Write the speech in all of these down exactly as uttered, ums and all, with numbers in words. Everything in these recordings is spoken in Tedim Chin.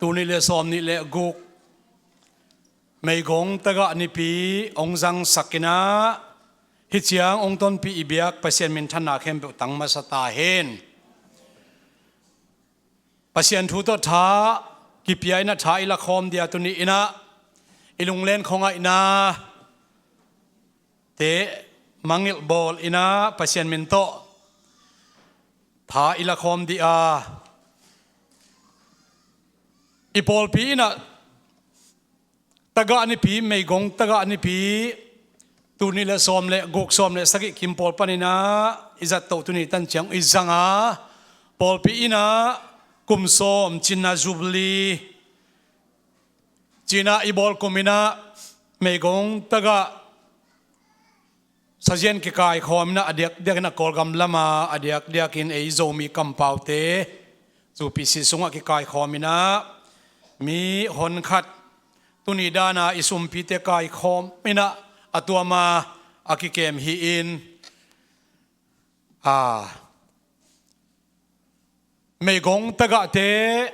Tul nih le sawm nih le guk, Meigong tagah nipi hong zangsak in ah, hih ciang hong tonpih i biak Pasian minthanna khempeuh tang masa ta hen. Pasian thu tawh tha kipia in ah tha i lakhawm dia tuni in ah, i lunglen khuangaihna te mangngilh bawl in ah Pasian min tawh tha i lakhawm dih a, i pawlpi in ah tagah nipi, Meigong tagah nipi, tul nih le sawm le guk, sawm le sagih kim pawl pan in ah i zat toh tuni tan ciang i zang a, pawlpi in ah kum sawm cinna Jubilee ci in ah i bawl kum in ah Meigong tagah sazian kikaikhawm in ah, a diakdiak in ah Kawlgam lam ah, a diakdiak in ei Zomi kampaute, Zomi C sungah kikaikhawm in ah, mi honkhat tuni dan a i sumpite kaikhawm in ah a tuam a, a kikem hi in, a Meigong tagahte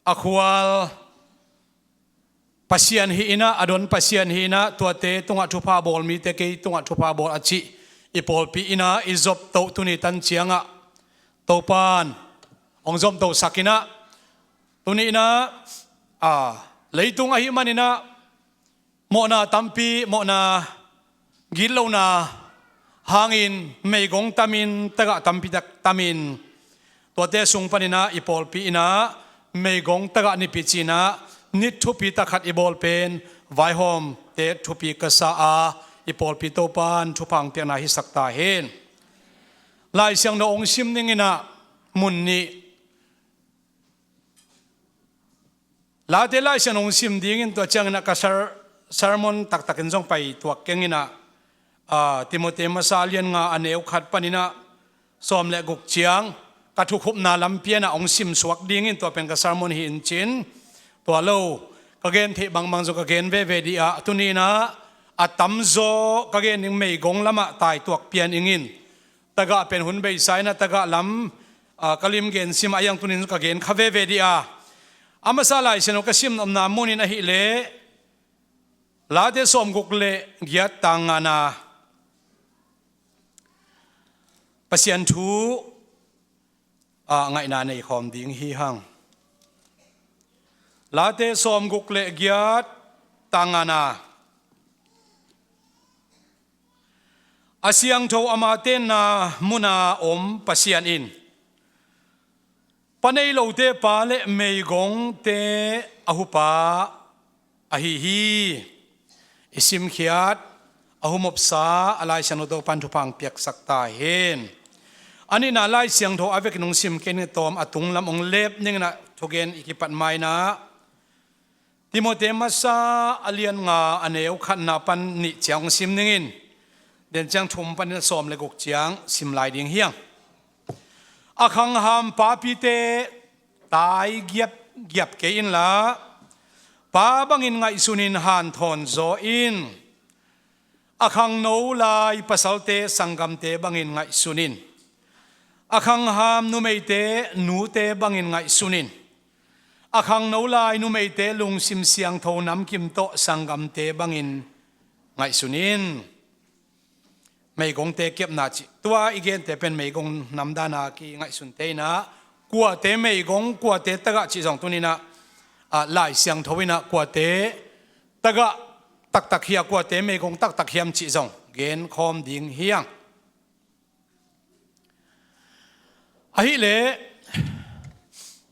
a khual Pasian hi in ah, a don Pasian hi in ah, tuate tungah thupha bawl mite kei tungah thupha bawl a cih i pawlpi in ah i zop toh tuni tan ciang ah, Topan hong zomtosak in ah, tuni in ah, a, leitung ahih man in ah mawhna tampi, mawhna gitlona hangin Meigong tam in, tagah tampi tak tam in, tuate sung pan in ah i pawlpi in ah Meigong tagah nipi ci in ah ni thupi tak khat i bawl pen vaihawmte thupi ka sa a, i pawlpi Topan thupha hong piakna hisak ta hen. Lai Siangtho hong sim ning in ah, mun nih, Late Lai Siangtho hong sim ding in, tua ciang in ah ka ser-, sermon taktak in zong pai tuak keng in ah, a, Timoti masa a lian nga a neu khat pan in ah sawm le guk ciang ka thukhupna lampi in ah hong sim suak ding in, tua pen ka sermon hi in cin, tua lo ka gen theih bangbang zong ka gen veve dih a, tuni in ah a tamzaw ka gen ding Meigong lam ah taituak pian ing in, tagah pen hun beisa in ah tagah lam, a, ka lim gen sim a, a hiang tuni in ka gen kha veve dih a. A masa Lai Siangtho ka sim nopna mun in ahih leh Late sawmguk le giat tang ngana, Pasian thu, a, ngaihna nei khawm ding hi hang. Late sawmguk le giat tang ngana, a siangtho ama tenna muna om Pasian in, pa nei lote pa le meigongte a hupa ahi hi. I simkhiat a humopsa a Lai Siangtho Topan thupha hong piaksak ta hen. A nihna Lai Siangtho a vekin hong sim kei ning, tawm a tung lam hong lep ning in ah thugen i kipat ma in ah, Timoti masa a lian nga a neu khatna pan nih ciang hong sim ning in, den ciang thum pan in ah sawm le guk ciang sim lai ding hi hang. A khangham papite tai giapgiap kei inla, pa bangin ngaihsun in hanthawn zaw in. A khangno lai pasalte sanggamte bangin ngaihsun in. A khangham numeite nute bangin ngaihsun in. A khangno lai numeite lungsim siangtho namkim tawh sanggamte bangin ngaihsun in. Meigongte kepna cih, tua i gente pen meigong namdana kingaihsunte in ah, kuate meigong, kuate tagah cih zong tuni in ah, a, Lai Siangtho in ah kuate tagah taktak hiam, kuate meigong taktak hiam cih zong gen khawm ding hi hang. Ahih leh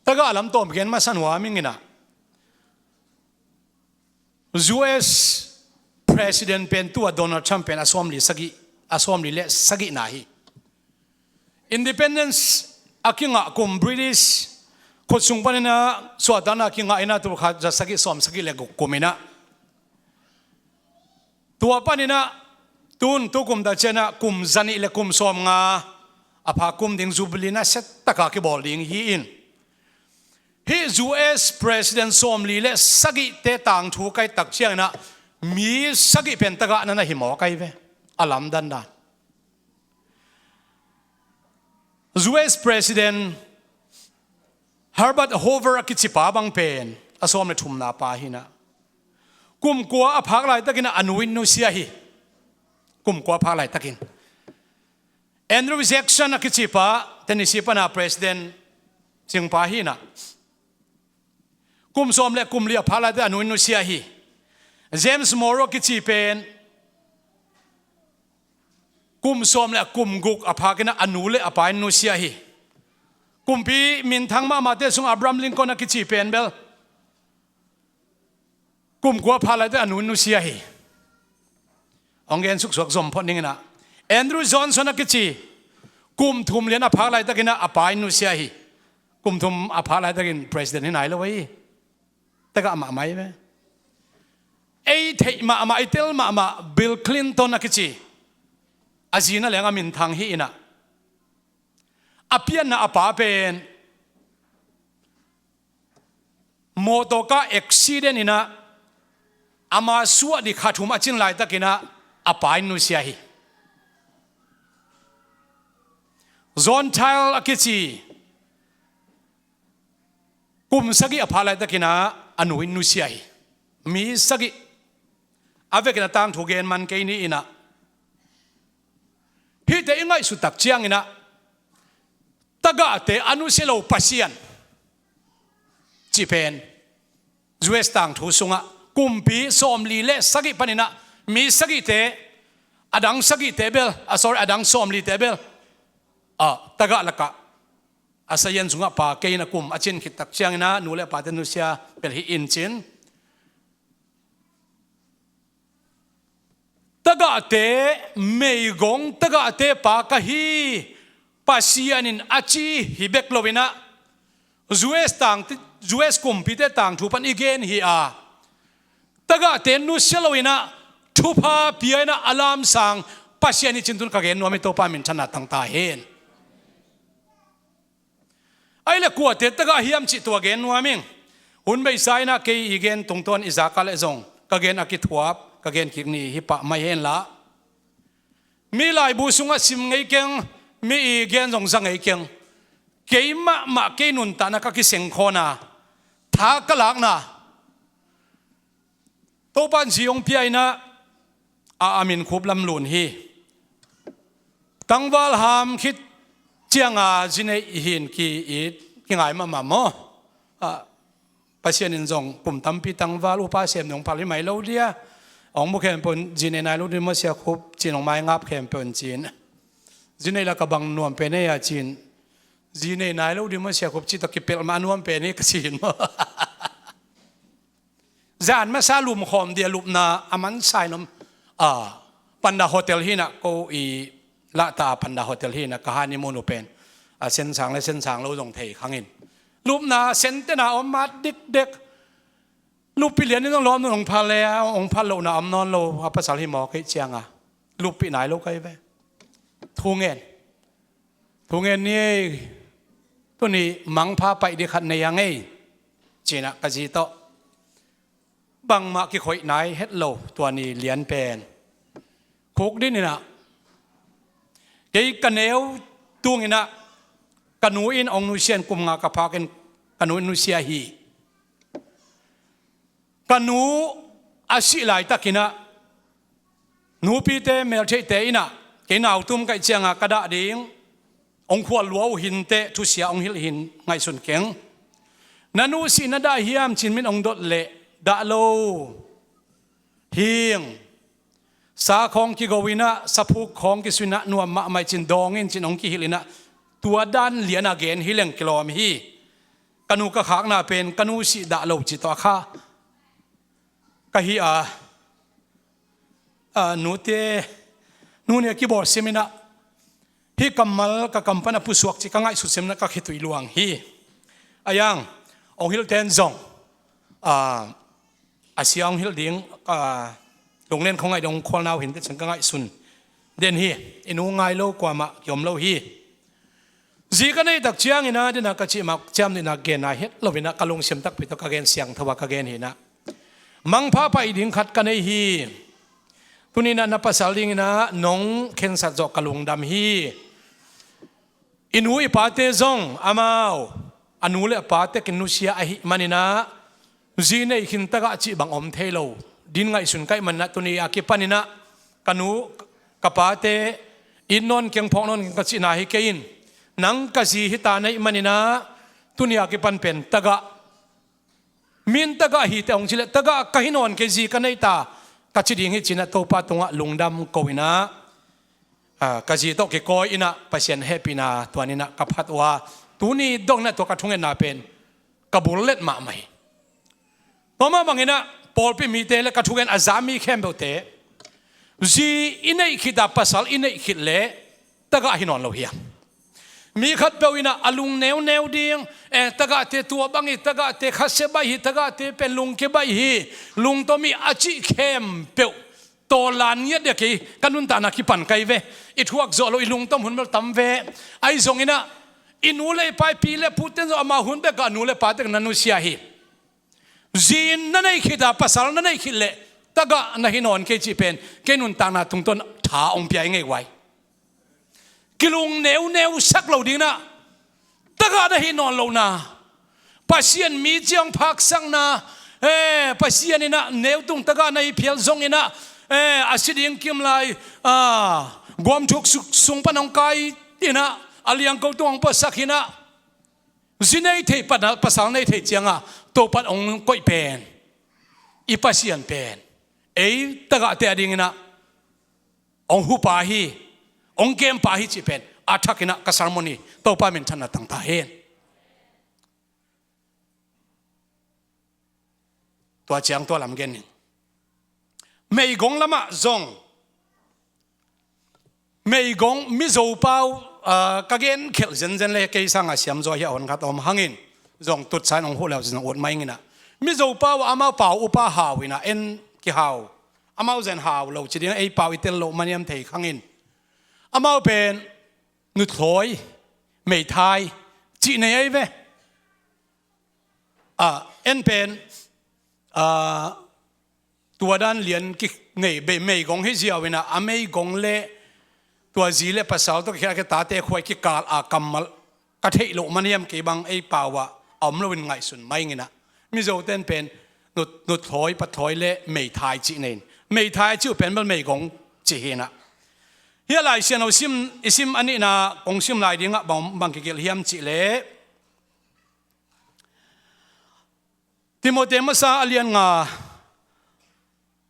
tagah lam tawm gen masa nuam ing in ah, U S President pen tua Donald Trump pen a sawmli sagih, a sawmli le sagihna hi. Independence a kingah kum, British khut sung panin a suahtakna kingah in a, tul khat za sagih sawm sagih le guk kum in a, tua panin a tun tu kum ta ciangin a kum za nih le kum sawmnga a pha kum ding Jubilee nasia taka kibawl ding hi in. Hih U S President sawmli le sagihte tangthu ka et tak ciangin a mi sagih pen tagah na na hi mawk ahi ve. A lamdang dan. U S President Herbert Hoover a kicipa bang pen a sawm le thumna pa hi inah, kum kua a phak laitakin ah a nu in nusia hi. Kum kua a phak laitakin Andrew Jackson a kici pa, Tennessee pana president singpa hi inah, kum sawm le kum li a phak laitakin a nu in nusia hi. James Monroe a kici pen kum sawm le kum guk a phak inah a nu le a pa in nusia hi. Kumpi minthang mahmahte sung Abraham Lincoln a kici pen bel kum kua a phak laitakin a nu in nusia hi. Hong gen suksuak zom phot ning inah, Andrew Johnson a kici kum thum lian a phak laitakin ah a pa in nusia hi. Kum thum a phak laitakin president hi nai lo hi. Tagah mahmah hi ve. Ei theih mahmah, i tel mahmah Bill Clinton a kici, a zi na leng a minthang hi inah, a pianna a pa pen mawtawka accident inah ama suah dih kha thum a cin laitakin ah a pa in nusia hi. John Tyler a kici kum sagih a phak laitakin ah a nu in nusia hi. Mi sagih. A vekin a tangthu gen man kei ni inah, hihte i ngaihsut tak ciang inah, tagahte a nusia lo Pasian cih pen U S tangthu sungah kumpi sawmli le sagih panin ah mi sagihte, a dang sagihte bel, a, sorry, a dang sawmlite bel, a, tagah lakah a sayan sungah pa kei in a kum a cin khit tak ciang inah nu le pate nusia bel hi in cin. Tagahte meigong, tagahte pa ka hi, Pasian in a ci hi bek lo inah, U S tang, U S kumpite tangthu pan i gen hi a, tagahte nusia lo inah thupha pia inah a lamsang Pasian hi cin tun ka gen nuam hi. Topa minthanna tangta hen. Ahih leh kuate tagah hiam cih tua gen nuam ing. Hun beisa inah kei i gen tungtawn i zak a leh zong ka gen a kithuap, ka gen kik ni hi pah mai hen la, mi laibu sungah sim ngei keng, mi i gen zong za ngei keng. Kei mahmah kei nuntakna ka kisengkhawna, tha ka lakna, Topa in zi hong pia inah, a, a min Khup Lam Lun hi. Tangval ham khit cianga zi nei hi in ki, i kingai mahmah maw. A, Pasian in zong kum tampi tangval upa sem ding hong phal hi mai lo dia. Hong mu khempeuh in zi nei nai lo ding maw Sia Khup ci-in hong mai ngap khempeuh in ci-in. Zi nei la ka bang nuam pen ei a ci-in. Zi nei nai lo ding maw Sia Khup ci tawh kipelh mah a nuam pen hi ka ci-in maw. Zan masa lumkhawm dia lupna a mansa in om. A, Panda Hotel hi inah, ko i lahta a Panda Hotel hi inah, ka honeymoon uh pen. A, sensang le sensang lo zong thei khang in. Lupna sentena om mat dikdek. Lupi lian in zong lawm nun hong phal le, hong phal lohna om nawn lo, a pasal hi mawk hi cianga. Lupi nai lo ka hi ve. Thu ngen. Thu ngen ni ei, tuni mangpha paih ding khat nei a ngei, ci-in ah ka zi tawh. Bangmah kikhoih nai het lo tua ni lian pen. Khukdin inah, kei ka neu tung inah, ka nu in hong nusia in kum nga ka phak in ka nu in nusia hi. Ka nu a sih laitakin ah, nupite meltheihte in ah, kei nautum ka hih cianga ka dah ding, hong khual lua uh hinteh, thusia hong hilh hi in ngaihsun keng. Na nu sih na dah hiam ci-in min hong dot leh, dah lo hi ing. Sa khawng kigo in ah, saphuk khawng kisu in ah, nuam mahmah hi ci-in dawng in ci-in hong kihilh in ah, tua dan lian a gen hi leng kilawm hi. Ka nu ka khakna pen, ka nu sih dah lo cih tawh a kha ka hi a, a, nute, nu nih a kibawl sim in ah, hih kammal ka kam pan a pusuak cih ka ngaihsut sim in ah ka khitui luang hi. A yang, hong hilhte in zong, a, a sia hong hilh ding, a, lunglen khong ngaih dong khualna uh hinteh ci-in ka ngaihsun den hi. I nu ngai lo kuamah kiom lo hi. Zi ka neih tak ciangin ah, den ah ka cih mah ciam nih in ah gen a het lo in ah, ka lungsim takpi tawh ka gen, siangtho a ka gen hi in ah. Mangpha paih ding khat ka nei hi. Tuni in ah na pasal dingin ah nong khensat zawh ka lungdam hi. I nu i pate zong amau a nu le a pa tekin nusia ahih manin ah, Zi nei khin tagah cih bang om thei lo. Din ngaihsun ka hih maninah tuni a kipaninah ka nu, ka pate, it nawn keng, phawk nawn keng ka cihna hi kei in. Nang ka zi hi ta na hih maninah tuni a kipan pen tagah, min tagah hi teh hong cileh tagah ka hi nawn kei, zi ka nei ta ka ci ding hi cinah Topa tungah lungdam ko inah, ah, ka zi tawh kikawi inah Pasian hehpihna tuaninah ka phat uh a, tuni dong inah tua ka thungetna pen ka bullet mahmah hi. Tua mah banginah pawlpi mite le ka thugen a za mi khempeuhte, zi i neih khit a pasal i neih khit leh tagah hi nawn lo hiam? Mi khatpeuh inah a lung neuneu ding, eh, tagahte tua bang hi, tagahte khasia baih hi, tagahte pen lungkia baih hi, lungtom hi a cih khempeuh tawlan ngiat dek hi. Ka nuntakna kipan kai ve. I thuak zawh lo, i lungtom hun bel tam ve. Ahi zonginah i nu le i pa, i pi le pute zong amau hun bekah nu le pate na nusia hi. Zi na neih khit a pasal na neih khit leh tagah na hi nawn kei cih pen kei nuntakna tungtawn tha hong pia i ngei uh ai. Kilung neuneu sak lo dinginah tagah na hi nawn lohna, Pasian mi ciang phaksakna, eh, Pasian inah neutung tagah na hi phial zonginah, eh, a si ding kimlai, ah, guamthuk su-, sung pan hong kai inah a liangko tung hong puasak inah, zi nei thei pan a pasal nei thei cianga Topan hong koih pen, i Pasian pen ei tagahte a dinginah hong hupa hi, hong kempa hi cih pen a thakinah ka sermon hi. Topa minthanna tangta hen. Tua ciang tua lam gen ning. Meigong lamah zong, meigong, Mizo pau, ah, ka gen khelh zenzen le kei sangah siamzaw hi a hon khat om hangin zong tutsa in hong huh leu zin hong ut mai inginah, Mizo pau ah amau pau upa hau inah en kihau, amau zen hau lo ci ding, ei pau i tel loh maniam thei khangin amau pen nuthlawi, meithai cih nei ahi ve. Ah, en pen, ah, tua dan lian kinei bei meigong hi ziau inah a meigong le tua zi le pasal tawh kikhiat a kitate khuai kikal a kammal ka theih loh maniam kei bang ei pau ah a om loin ngaihsun mai inginah, Mizoten pen nut, nuthlawi, pathlawi le meithai cih nei in, meithai cih uh pen bel meigong cih hinah. Hia Lai Siangtho sim, i sim a nihna kong sim lai dingah bang, bang kigelh hiam cih leh Timoti masa a lian nga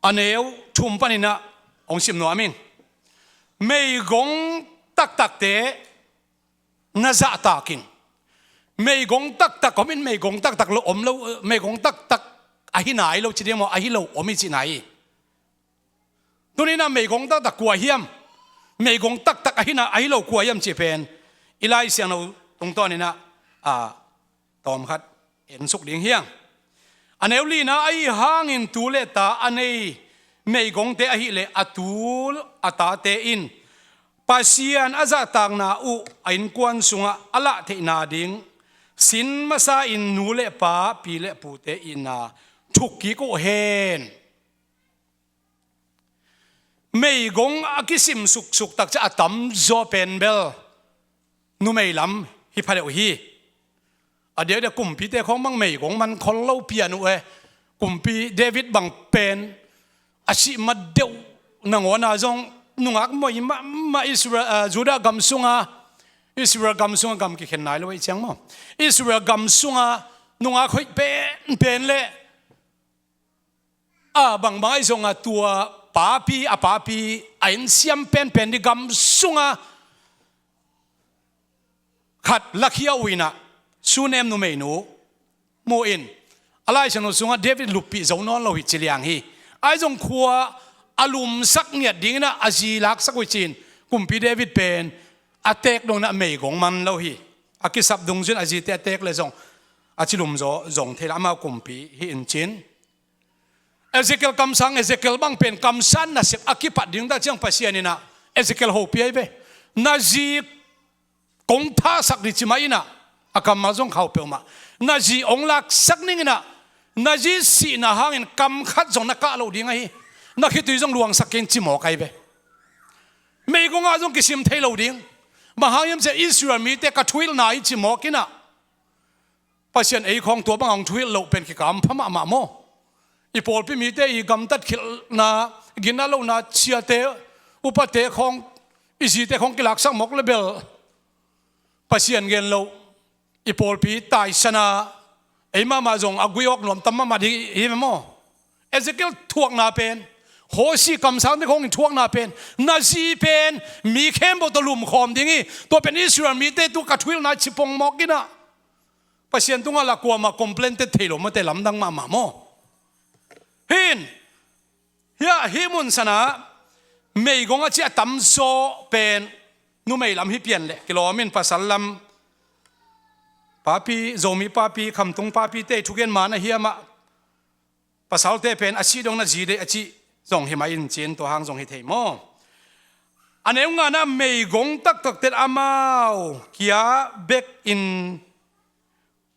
a neu thum paninah hong sim nuam ing. Meigong taktakte na zahtak in. Meigong taktak om in, meigong taktak lo om lo, meigong taktak ahi nai lo ci ding maw, ahi lo om hi ci nai hi. Tuninah meigong taktak kua hiam? Meigong taktak ahi na, ahi lo kua hiam cih pen i Lai Siangtho tungtawninah, ah, tawmkhat ensuk ding hiang. A neu lina, ahi hangin tu le ta a nei meigongte ahileh a tu a tate in Pasian a zahtakna uh a innkuan sungah a lah theihna ding sin masa in nu le pa, pi le pute itna thukkik uh hen. Meigong a kisim suksuk takciang a tamzaw pen bel numei lam hi pha deuh hi. A diakdiak kumpite khawng bang meigong man khol lo pian uh e. Kumpi David bang pen a sih mat deuh nangawn a zong nungak moi mahmah Israel, ah, Judah gam sunga, Israel gam sunga, gam kikhen nai lo ei ciang maw, Israel gam sunga nungak hoih penpen le a bangbang ahi zonga tua papi, a papi a innsiam penpen ding gam sunga khat lakhia uh inah Sunem numeinu mu in, a Lai Siangtho sungah David luppih zo nawn lo hi ci liang hi. Ahi zong khua a lumsak ngiat dinginah a zi laksak uh hi ci-in, kumpi David pen a teek donginah meigong man lo hi. A kisap dungzui in a zite a teek le zong a ci lumzaw zong thei la, amau kumpi hi in cin. Ezekiel kamsang, Ezekiel bang pen kamsan nasep a kipat ding ta ciang Pasian inah Ezekiel hopih ahi ve. Na zi kong thahsak ding ci mah inah a kammal zong khau peuhmah. Na zi hong laksak ninginah na zi sihna hangin kam khat zong na kah loh ding ahi. Na khitui zong luangsak kei in ci mawk ahi ve. Meigong ah zong kisim thei lo ding. Bang hang hiam cih leh Israel mite ka thuhilhna hi ci mawk inah Pasian ei khawng tua bangah hong thuhilh loh pen kikam pha mahmah maw? I pawlpi mite i gamtat khilhna, ginna lohna, siate, upate khawng, i zite khawng kilaksak mawk le bel Pasian gen loh i pawlpi taisan a, ei mahmah zong a gui awk nuam tam mahmah ding hi ve maw? Ezekiel thuakna pen, Hosea kamsangte khawng in thuakna pen, na zi pen mi khempeuh tawh lumkhawm ding hi. Tua pen Israel mite tu ka thuhilhna cipong mawk in ah Pasian tungah lah kuamah complain te thei lo mawte, lamdang mahmah maw? Hin, hiah hih mun sanah meigong a cih a tamzaw pen numei lam hi pian leh kilawm in, pasal lam papi, Zomi papi, khamtung papi te thugen man a hiam ah, pasalte pen a sih dong na zi deih a cih zong hi mah in cin, tua hang zong hi thei maw? A neu ngana meigong taktak ten amau kia bek in,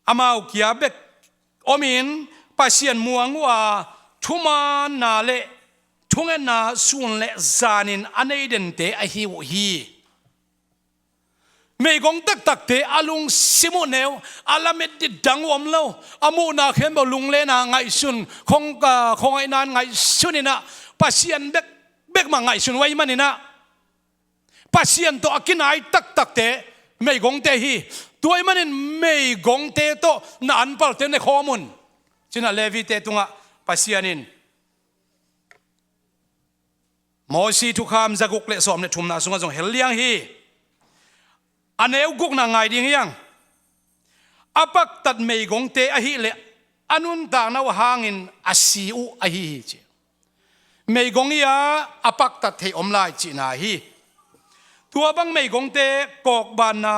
amau kia bek om in Pasian muang uh a, thumaanna le thungetna sun le zanin a nei dente ahi uh hi. Meigong taktakte a lungsim uh neu, a lamet dit dang uh om lo, a muhna khempeuh lunglena ngaihsun, khong, ah, khongaihna ngaihsun in ah, Pasian bek, bek mah ngaihsun uh ahih manin ah, Pasian tawh a kinai taktakte meigongte hi. Tua ahih manin meigongte tawh na anpalte ne khawm un, ci-in ah Levite tungah Pasian in Mosi thukham zaguk le sawm le thumna sungah zong hel liang hi. A neu gukna ngai ding hi hang. A paktat meigongte ahih leh a nuntakna uh hangin a si uh ahi hi, ci. Meigong hi a, a paktat thei om lai cihna hi. Tua bang meigongte kawkbanna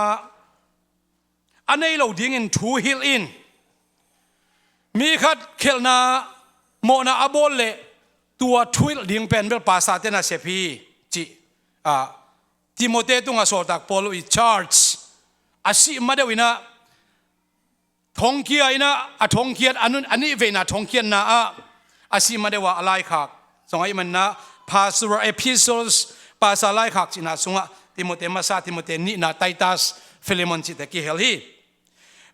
a nei lo dingin thu hilh in. Mi khat khelhna mawhna a bawl leh tua thuhilh ding pen bel pastorte nasep hi, cih, ah, Timote tungah sawltak Paul uh i charge a sih madeuh in ah, thongkia in ah, a thongkiat, a nun, a nihveina thongkiatna ah a sih madeuh ah a laikhak zong ahih manin ah, Pastoral Epistles, pastor laikhak cihna sungah Timote masa, Timote nihna, Titus, Philemon cihte kihel hi.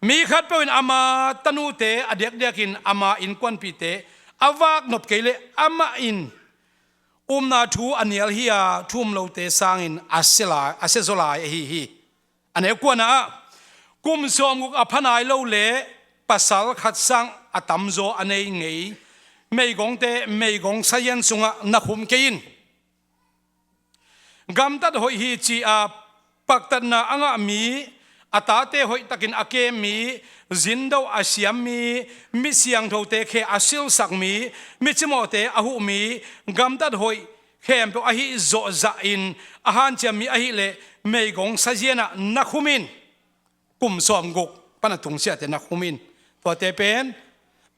Mi khatpeuh in ama tanute a diakdiakin ama innkuanpihte a vaknop kei leh amah in upna thu a nial hi a, thu um lote sangin a sia lai, a siazaw lai ahi hi. A neu kuana ah, kum sawmguk a pha nai lo le pasal khat sang a tamzaw a nei ngei meigongte meigong sazian sungah na khum kei in. Gamtat hoih hi ci-a paktatna a ngah mi, a tate hoihtakin a kem mi, zindo a siam mi, mi siangthote khe a silsak mi, mi cimawhte a huh mi, gamtat hoih khempeuh ahi zawhzahin a hanciam mi ahih leh meigong sazianah na khum in. Kum sawmguk pan a tungsiahte na khum in. Tuate pen,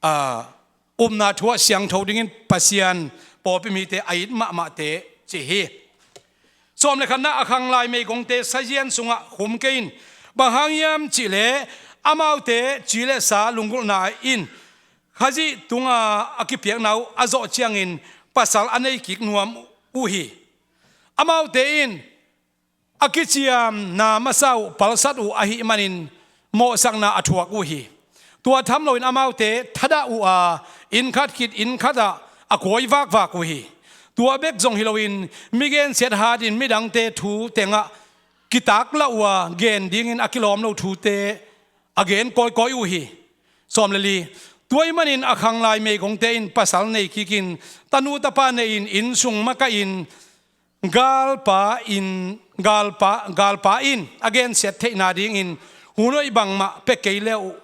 ah, upna thu ah siangtho dingin Pasian pawlpi mite a it mahmahte ci hi. Sawm le khatna, a khanglai meigongte sazian sungah khum kei in. Bang hang hiam cihleh amaute ci le sa lunggulhna in Khazih tunga a kipiakna uh a zawh ciangin pasal a nei kik nuam uh hi. Amaute in a kiciamna masa uh palsat uh ahih manin mawhsakna a thuak uh hi. Tua tham loin amaute thadah uh a, inn khat khit inn khatah a kuai vakvak uh hi. Tua bek zong hi loin mi gensiat hatin midangte thu tengah kitaklah uh a, gen dingin a kilawm lo thute a gen kawikawi uh hi. Sawm le li. Tua ahih manin a khanglai meigongte in pasal nei kikin tanu tapa nei-in inn sung makahin galpa in, galpa, galpa in a gensiat theihna dingin hun hoih bangmah pia kei le uh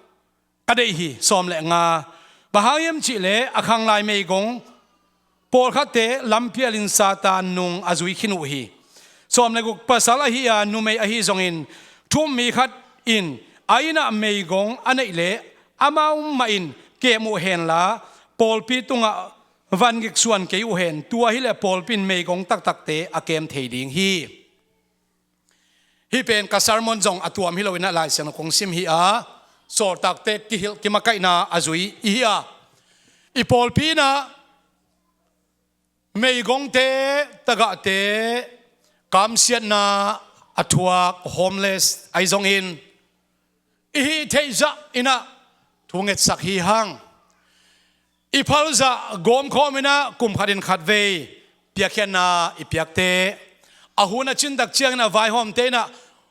ka deih hi. Sawm le nga. Bang hang hiam cihleh a khanglai meigong pawlkhatte lampialin Satan nung a zui khin uh hi. Sawm le guk. Pasal ahi a numei ahi zongin thu um mi khat in a innah meigong a neih leh amau mah in kem uh henla pawlpi tungah vangik suan kei uh hen. Tua hileh pawlpi in meigong taktakte a kem thei ding hi. Hih pen ka sermon zong a tuam hi loin ah Lai Siangtho kong sim hi a, sawltakte kihilh kimakaihna a zui i hi a, i pawlpi in ah meigongte, tagahte kamsiatna a thuak, homeless ahi zongin i hih theih zah in ah thu ngetsak hi hang. I phalzah gawmkhawm inah kum khatin khatvei piakkhiatna i piakte, a hun a cintak ciangin a vaihawmte inah,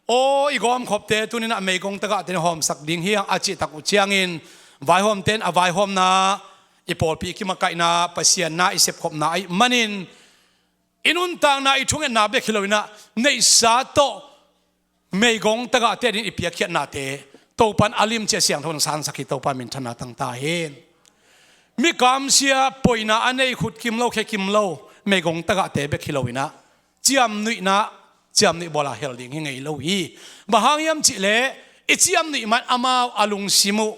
aw, i gawmkhopte tuninah meigong tagahte in hawmsak ding hi hang a cihtak uh ciangin, vaihawmte in a vaihawmna, i pawlpi i kimakaihna, Pasian na i sepkhopna ahih manin, i nuntakna, i thungetna bek hi loinah neihsa tawh meigong tagahte adingin i piakkhiatnate Topan a limci a siangtho in sansak hi. Topa minthanna tangta hen. Mi kamsia poina a nei, khut kim lo, khe kim lo, meigong tagahte bek hi loinah ciamnuihna, ciamnuih bawla hel ding hi ngei lo hi. Bang hang hiam cihleh i ciamnuih man amau a lungsim uh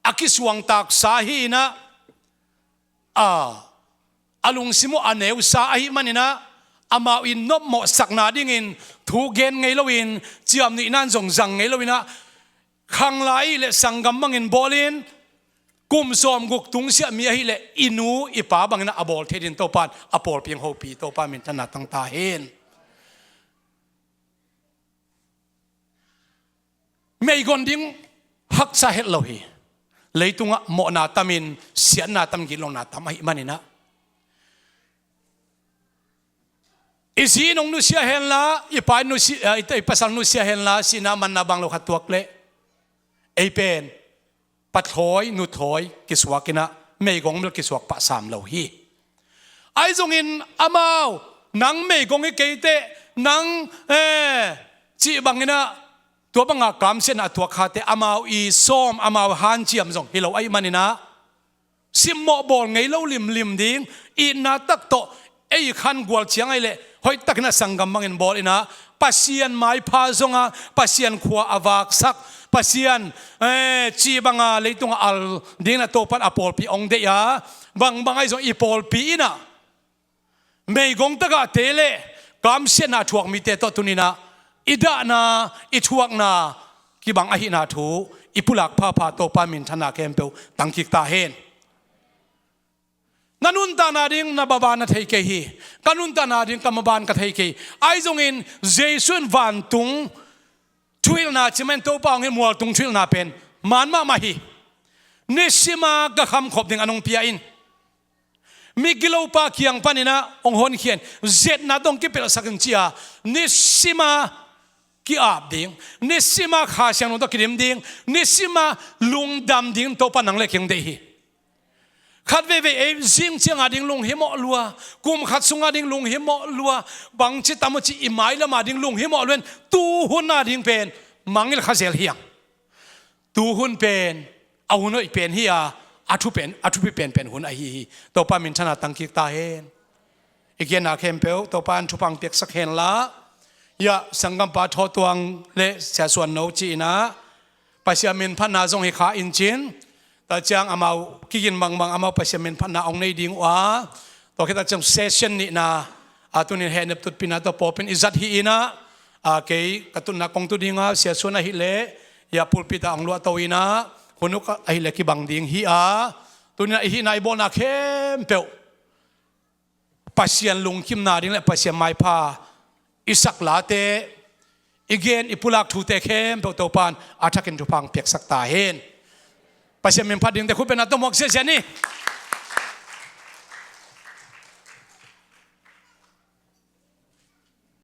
a kisuangtaksa hi inah, a, a lungsim uh a neusa ahih maninah, amau i nopmawhsakna dingin thu gen ngei loin, ciamnuihna in zong zang ngei loinah, khangla ahih leh sanggam bangin bawlin, kum sawmguk tungsiah mi ahih leh i nu i pa banginah a bawl thei dingin Topan a pawlpi hong hopih. Topa minthanna tangta hen. Meigong ding haksa het lo hi. Leitungah mawhna tamin, siatna tam, gitlona tam ahih maninah, i zi in hong nusia henla, i pa in nusia, eh, i pasal nusia henla, sihna manna bang lo khat tuak leh, ei pen pa thawi, nu thawi kisuak inah, meigong bel kisuak pah sam lo hi. Ahi zongin amau, nang meigong hi kei teh, nang, eh, cih banginah, tua banga kamsiatna a tuak kha teh, amau i sawm, amau hanciam zong hi lo ahih maninah, simmawh bawl ngei lo limlim ding, itna tak tawh ei khan gual ciang ahih leh hoihtakin a sanggam bangin bawl inah, Pasian maipha zonga, Pasian khua a vaksak, Pasian, eh, cih banga leitungah al dingin a Topan a pawlpi hong deih a, bangbang ahi zong i pawlpi inah meigong tagahte le kamsiatna a thuak mite tawh tuninah i dahna, i thuakna kibang ahihna thu i pulak phapha Topa minthanna khempeuh tangkik ta hen. Na nuntakna ding na maban na thei kei hi. Ka nuntakna ding ka maban ka thei kei. Ahi zongin Jesu in vantung thuhilhna cih man Topa hong hi, mualtung thuhilhna pen man mahmah hi. Nisima ka khamkhop ding a nong pia in, migilopa kiang paninah hong honkhia in, zetna tawh hong kipelhsak in ci-a, nisima ki-ap ding, nisima Kha Siangtho tawh kidim ding, nisima lungdam ding Topa nang le kei hong deih hi. Khat veivei ei zing cianga ding lunghimawh lua, kum khat sunga ding lunghimawh lua, bangci tam uh cih i mailama ding lunghimawh lua in, tuhuna ding pen mangngilh kha zel hi hang. Tuhun pen a hun hoih pen hi a, a thu pen, a thupi penpen hun ahi hi. Topa minthanna tangkik ta hen. I genna khempeuh Topa in thupha hong piaksak henla. Hiah sanggampa Thaw Tuang le Sia Suan No ci-inah Pasian minphatna zong hi kha in cin, tua ciang amau kigin bangmang amau Pasian minphatna hong nei ding uh a, tua khit a ciang session nihna, a, tunin hehnep tutpina tawh pawlpi in i zat hi inah, a, kei ka tutna kong tu dinga, Sia Suan ahih leh hiah pulpit ah hong luahto inah, hun uk ahih leh kibang ding hi a, tuninah i hihna i bawlna khempeuh Pasian lungkimna ding le Pasian maipha i sak late, i gen i pulak thute khempeuh Topa in a thakin thupha hong piaksak ta hen. Pasian minphat dingte khut bengna tawh muak ziahziah ni.